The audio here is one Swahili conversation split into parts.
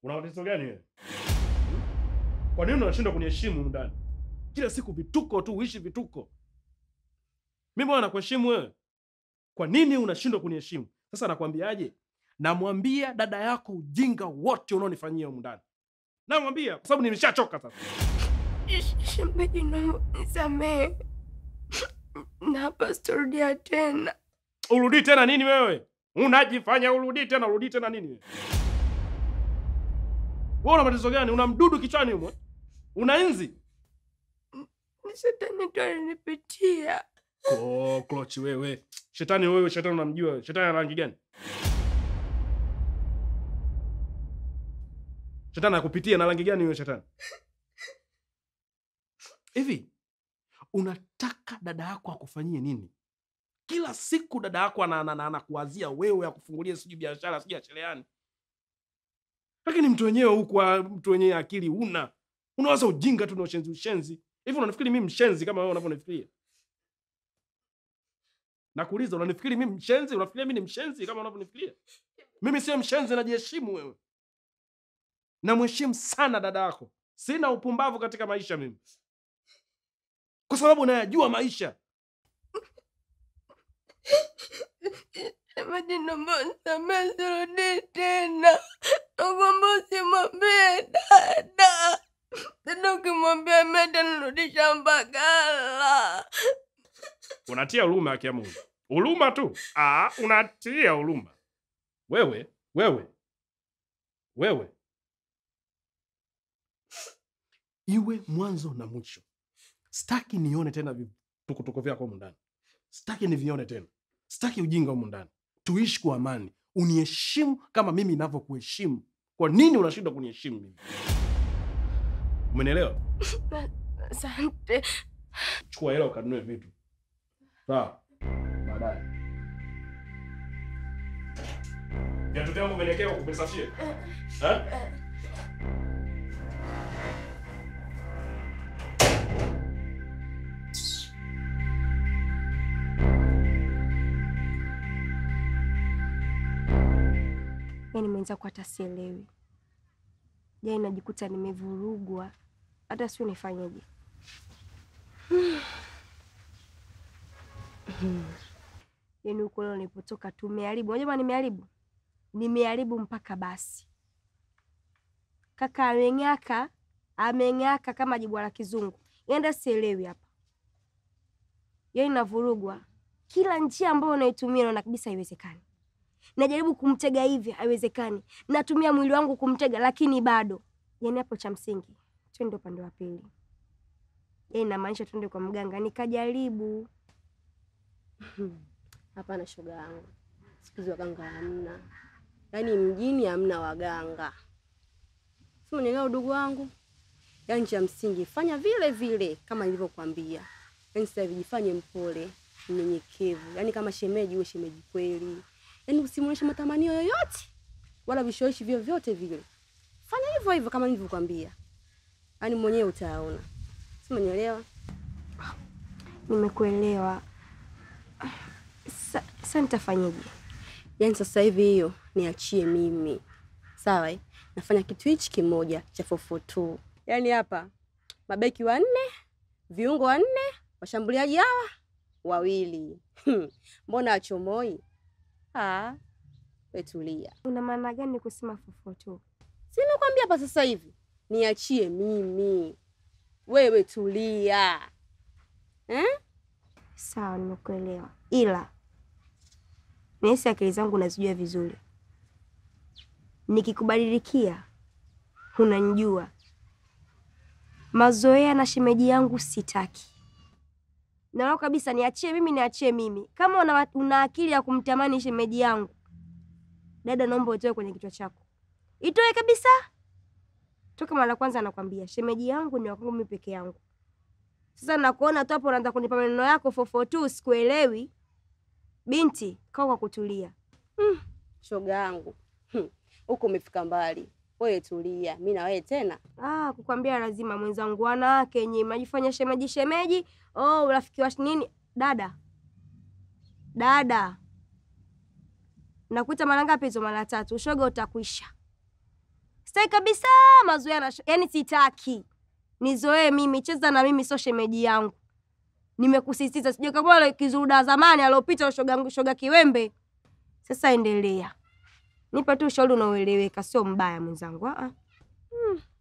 Una matatizo gani wewe? Kwa nini unashindwa kuniheshimu ndani? Kila siku vituko tu, uishi vituko. Mimi bwana nakuheshimu wewe. Kwa nini unashindwa kuniheshimu? Sasa nakwambiaje? Namwambia dada yako ujinga wote unaonifanyia humu ndani. Namwambia kwa sababu nimeshachoka sasa. Shemeji, naomba nisamehe. Na hapa sitarudia tena. Urudi tena nini wewe? Unajifanya urudi tena, urudi tena nini wewe? Wewe una matatizo gani? Una mdudu kichwani humo? Una nzi? Ni shetani tu alinipitia. Oh, klochi wewe. Shetani wewe, shetani unamjua. Shetani ana rangi gani? Shetani anakupitia na rangi gani wewe shetani? Hivi unataka dada yako akufanyie nini? Kila siku dada yako anakuwazia wewe akufungulie sijui biashara, sijui acheleani. Lakini mtu wenyewe huku, mtu wenyewe akili huna. Unawaza ujinga tu na ushenzi ushenzi. Hivi unanifikiri mimi mshenzi kama wewe unavyonifikiria? Nakuuliza, unanifikiri mimi mshenzi? Unafikiria mimi ni mshenzi kama unavyonifikiria? Mimi sio mshenzi, najiheshimu wewe. Namheshimu sana dada yako. Sina upumbavu katika maisha mimi. Kwa sababu nayajua maisha. Shemeji, naomba unisamehe, sirudi tena. Naomba usimwambie dada. Dada ukimwambia mimi atanirudisha Mbagala. Unatia huruma haki ya Mungu. Huruma tu. Ah, unatia huruma. Wewe, wewe. Wewe. Iwe mwanzo na mwisho. Sitaki nione tena vitukutuko vyako humu ndani. Sitaki nivione tena. Sitaki ujinga humu ndani. Tuishi kwa amani. Uniheshimu kama mimi ninavyokuheshimu. Kwa nini unashindwa kuniheshimu mimi? Umenielewa? Asante. Chukua hela ukanunue vitu. Sawa. Baadaye. Viatu vyangu umeniwekea kukusafishia? Eh? Yaani mwenzako hata sielewi. Yaani najikuta nimevurugwa. Hata sio nifanyeje. Yaani huko leo nilipotoka tumeharibu. Unajua nimeharibu? Nimeharibu mpaka basi. Kaka ameng'aka, ameng'aka kama jibwa la kizungu. Yaani sielewi hapa. Yaani navurugwa. Kila njia ambayo naitumia naona kabisa haiwezekani. Najaribu kumtega hivi, haiwezekani. Natumia mwili wangu kumtega lakini bado. Yaani hapo cha msingi, twende upande wa pili. Yaani inamaanisha twende kwa mganga nikajaribu. Hapana shoga yangu. Siku hizi waganga hamna. Yaani mjini hamna waganga. Sio unielewa udugu wangu? Yaani cha msingi fanya vile vile kama nilivyokuambia. Yaani sasa hivi jifanye mpole, mnyenyekevu. Yaani kama shemeji uwe shemeji kweli. Yaani usimuoneshe matamanio yoyote wala vishawishi vyovyote vile. Fanya hivyo hivyo kama nilivyokuambia. Yaani mwenyewe utaona. Sio unielewa? Nimekuelewa. Sasa nitafanyaje? Yaani sasa hivi hiyo niachie mimi. Sawa eh? Nafanya kitu hichi kimoja cha 442. Yaani hapa mabeki wanne, viungo wanne, washambuliaji hawa wawili. Mbona achomoi? Ah, wewe tulia. Una maana gani kusema 442? Si nakwambia hapa sasa hivi niachie mimi. Wewe tulia. Eh? Sawa, nimekuelewa. Ila nahisi akili zangu nazijua vizuri. Nikikubadilikia unanijua. Mazoea na shemeji yangu sitaki. Naona kabisa niachie mimi, niachie mimi. Kama una akili ya kumtamani shemeji yangu, dada naomba utoe kwenye kichwa chako. Itoe kabisa. Toka mara kwanza nakwambia shemeji yangu ni wangu mimi peke yangu. Sasa nakuona tu hapo unaanza kunipa maneno yako 442 sikuelewi. Binti, kaa kwa kutulia. Shoga yangu. Huko umefika mbali. Wewe tulia, mimi na wewe tena. Ah, kukwambia lazima mwenzangu, wanawake nyinyi mnajifanya shemeji shemeji. Oh, urafiki wa nini? Dada. Dada. Nakuita mara ngapi hizo? Mara tatu. Ushoga utakuisha. Sitaki kabisa mazoea na yaani sitaki. Nizoee mimi, cheza na mimi sio shemeji yangu. Nimekusisitiza sije kama wale kizuda zamani aliyopita shoga shoga kiwembe. Sasa endelea. Nipe tu ushauri unaoeleweka, sio mbaya mwenzangu. Ah.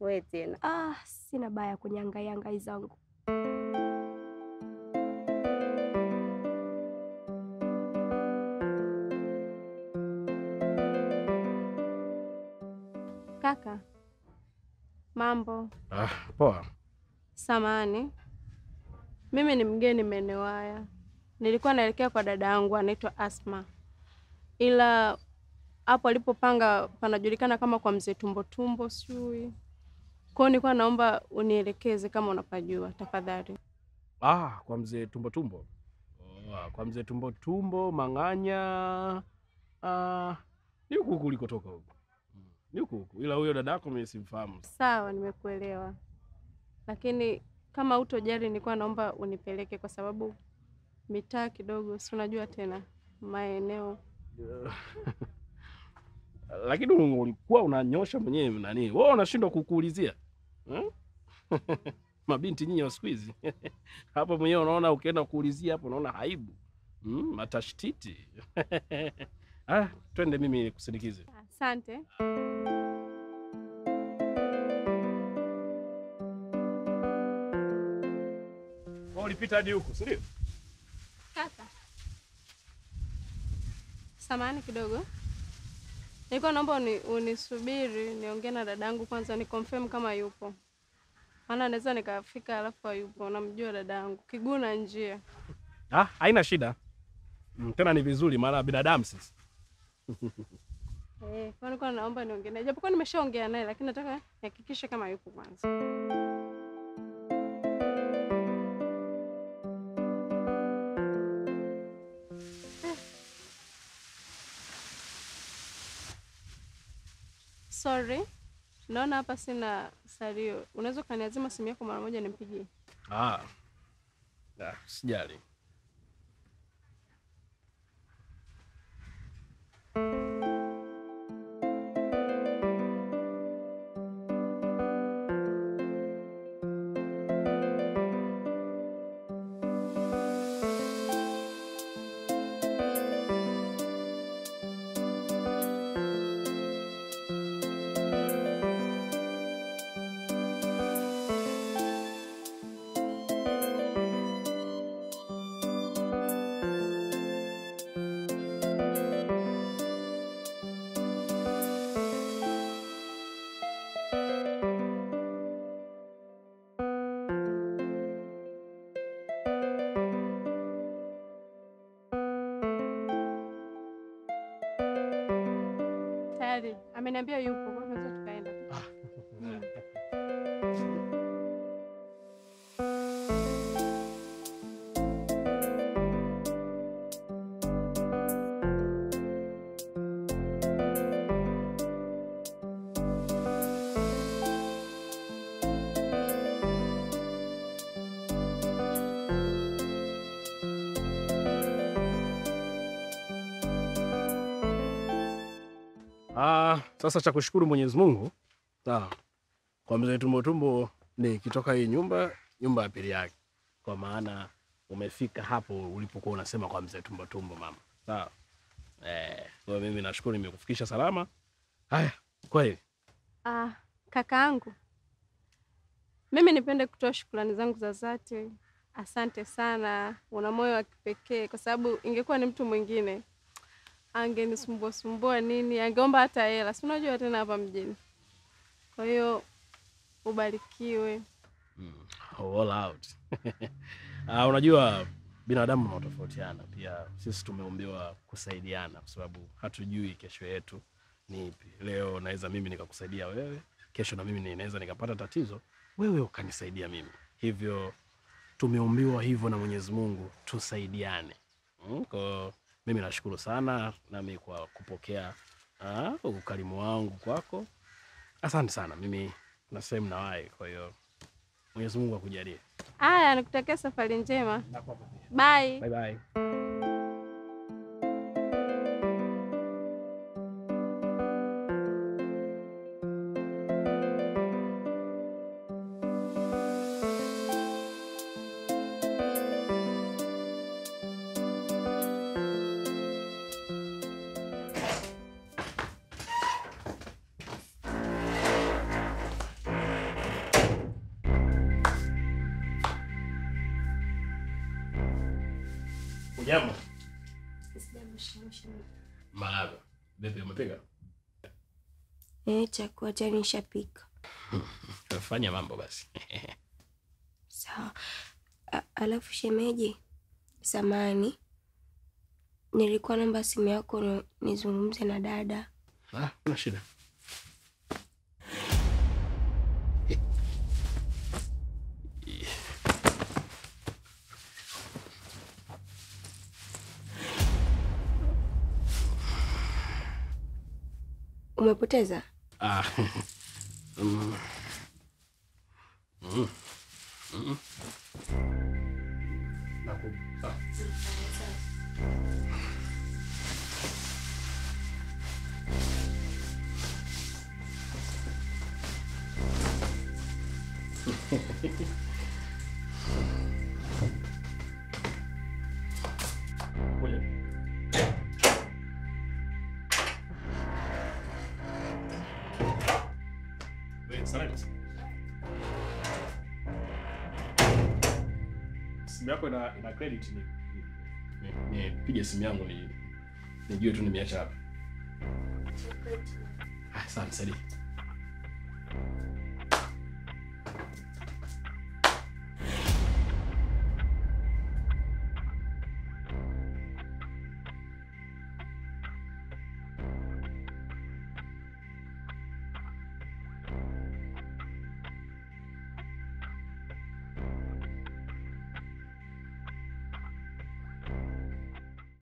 Wewe tena. Ah, sina baya kwenye hangai zangu. Kaka. Mambo. Ah, poa. Samahani. Mimi ni mgeni maeneo haya. Nilikuwa naelekea kwa dada yangu anaitwa Asma. Ila hapo alipopanga panajulikana kama kwa mzee Tumbo Tumbo sijui. Kwa hiyo nilikuwa naomba unielekeze kama unapajua tafadhali. Ah, kwa mzee Tumbo Tumbo. Oh, kwa mzee Tumbo Tumbo Mang'anya. Ah, ni huku huku ulikotoka huku. Ni huku huku. Ila huyo dadako mimi simfahamu. Sawa, nimekuelewa. Lakini kama hutojali nilikuwa naomba unipeleke kwa sababu mitaa kidogo si unajua tena maeneo. Lakini ulikuwa unanyosha mwenyewe nani? Wewe unashindwa kukuulizia. Hmm? Mabinti nyinyi wa siku hizi. Hapo mwenyewe unaona ukienda kuulizia hapo unaona aibu. Matashtiti. Ah, twende mimi nikusindikize. Asante. Wewe ulipita hadi huko, si ndio? Kaka. Samahani kidogo. Nilikuwa naomba unisubiri niongee na dadangu kwanza ni confirm kama yupo. Maana naweza nikafika alafu hayupo. Namjua dadangu. Kiguna njia. Ah, haina shida. Tena ni vizuri maana binadamu sisi. Kwa nilikuwa naomba niongee naye. Japokuwa nimeshaongea naye lakini nataka nihakikishe kama yupo kwanza. Sorry. Naona hapa sina salio. Unaweza kaniazima simu yako mara moja nimpigie? Ah. Sijali. Ameniambia yupo, kwa hiyo tukaenda. Sasa cha kushukuru Mwenyezi Mungu. Sawa. Kwa mzee Tumbo Tumbo nikitoka hii nyumba, nyumba ya pili yake. Kwa maana umefika hapo ulipokuwa unasema kwa mzee Tumbo Tumbo mama. Sawa. Kwa mimi nashukuru nimekufikisha salama. Haya, kweli. Ah, kakaangu. Mimi nipende kutoa shukrani zangu za dhati. Asante sana. Una moyo wa kipekee kwa sababu ingekuwa ni mtu mwingine angenisumbua sumbua nini, angeomba hata hela. Si unajua tena hapa mjini. Kwa hiyo ubarikiwe. All out. Unajua binadamu wanatofautiana pia. Sisi tumeumbiwa kusaidiana kwa sababu hatujui kesho yetu ni ipi. Leo naweza mimi nikakusaidia wewe, kesho na mimi ninaweza nikapata tatizo, wewe ukanisaidia mimi. Hivyo tumeumbiwa hivyo na Mwenyezi Mungu tusaidiane. Kwa mimi nashukuru sana nami kwa kupokea ukarimu wangu kwako. Asante sana. Mimi na sehemu na wahi, kwa hiyo Mwenyezi Mungu akujalie. Haya, nikutakia safari njema. Bye. Bye bye. Jambo. Marahaba. Vipi, umepika? Chakula tayari nishapika. Fanya mambo basi. Sawa. Alafu shemeji, samahani, nilikuwa naomba simu yako nizungumze na dada. Ah, kuna shida. Umepoteza? Ah. Mm. Mm. Mm. Nakupa. Ngoja. Simu yako ina credit, ni nipige simu yangu nijue tu nimeacha wapi. Ah, asante saidi.